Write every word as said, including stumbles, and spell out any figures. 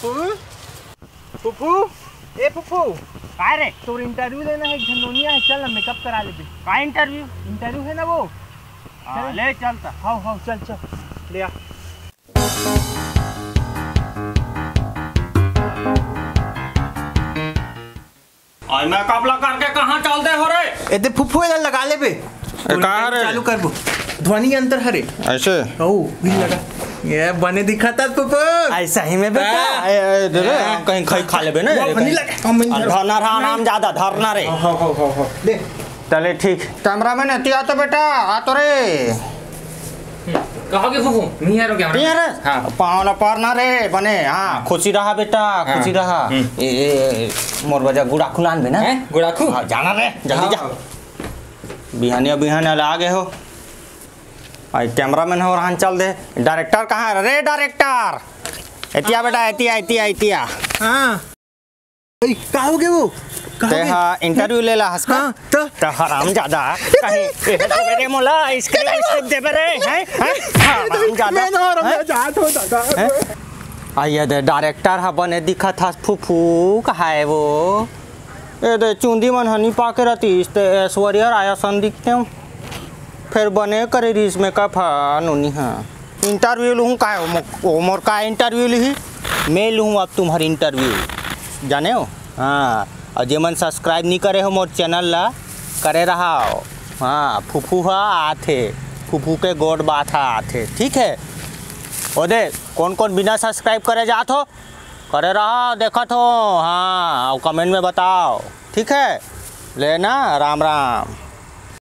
फूफू, फूफू, ए फूफू, काय रे? तोर इंटरव्यू लेना है, एक झन नोनी आए, चल ना, मेकअप करा लेबे। का इंटरव्यू? इंटरव्यू है ना वो। हाँ, चल। ले चल त। हाव, हाव, चल, चल, ले आ। और मेकअप ला करके कहाँ चल दे हो रे? ए दे फूफू, एला लगा लेबे। ए, कहाँ रे? चालू करबो। ध्वनि यंत्र हरे। ऐसे? ओ, भी लगा। ये बने दिखत हस फूफू। ऐसा ही में बेटा। हाँ। ए, ए, दे रे, हाँ। कहीं खाई खा लेबे ना, वो रे, अपनी कहीं। लगा, हम नहीं धरना रहा, नाम ज्यादा धरना रे। हाँ, हाँ, हाँ, हाँ, हाँ। दे। चले ठीक। कैमरामैन, एती आ तो बेटा, आ तो रे। कहाँ गे फूफू? नहीं आ रहा कैमरा। नहीं आ रहा? हाँ। पाँव ला परना रे, बने, हाँ, खुशी रहा बेटा, हाँ। खुशी रहा। हम्म। ए, ए, ए, मोर बजा गुड़ाखू लान बे ना। हैं? गुड़ाखू? हाँ, जाना रे, जल्दी जा। हाँ। बिहानिया, बिहानिया ला आ गे हो। आई कैमरामैन हो रहन चल दे। डायरेक्टर कहाँ है रे, डायरेक्टर? एती आ बेटा, एती आ, एती आ, एती आ। हाँ। ए, का हो गे वो? का हो ते गे? हा इंटरव्यू ले ला हस का? हाँ, त? त हराम ज्यादा। कहीं ए, देबे रे मोला, स्क्रिप्ट, स्क्रिप्ट देबे रे, हैं? हैं? हराम ज्यादा। मैं ना हराम हैं? जात हो दादा। हैं? आ ये दे, डायरेक्टर हा बने दिखत हस फूफू, कहाँ है वो? ए दे, चुंदी मन हनी पाके रहती, इस ते ऐश्वर्या राय असन दिखते हूँ। फिर बने करे रीस मेकअप हा, नोनी हा। इंटरव्यू लूँ का, वो मो-, वो मोर का इंटरव्यू लिही? मैं लूँ अब तुम्हारी इंटरव्यू, जाने हो? हाँ, और जेमन सब्सक्राइब नहीं करे हो मोर चैनल ला, करे रहा हो। हाँ, फूफू हा आथे, फूफू के गोठ बात हा आथे, ठीक है? ओ दे, कौन कौन बिना सब्सक्राइब करे जात हो? करे रहा, देखत हो, हाँ, और कमेंट में बताओ, ठीक है? लेना, राम राम।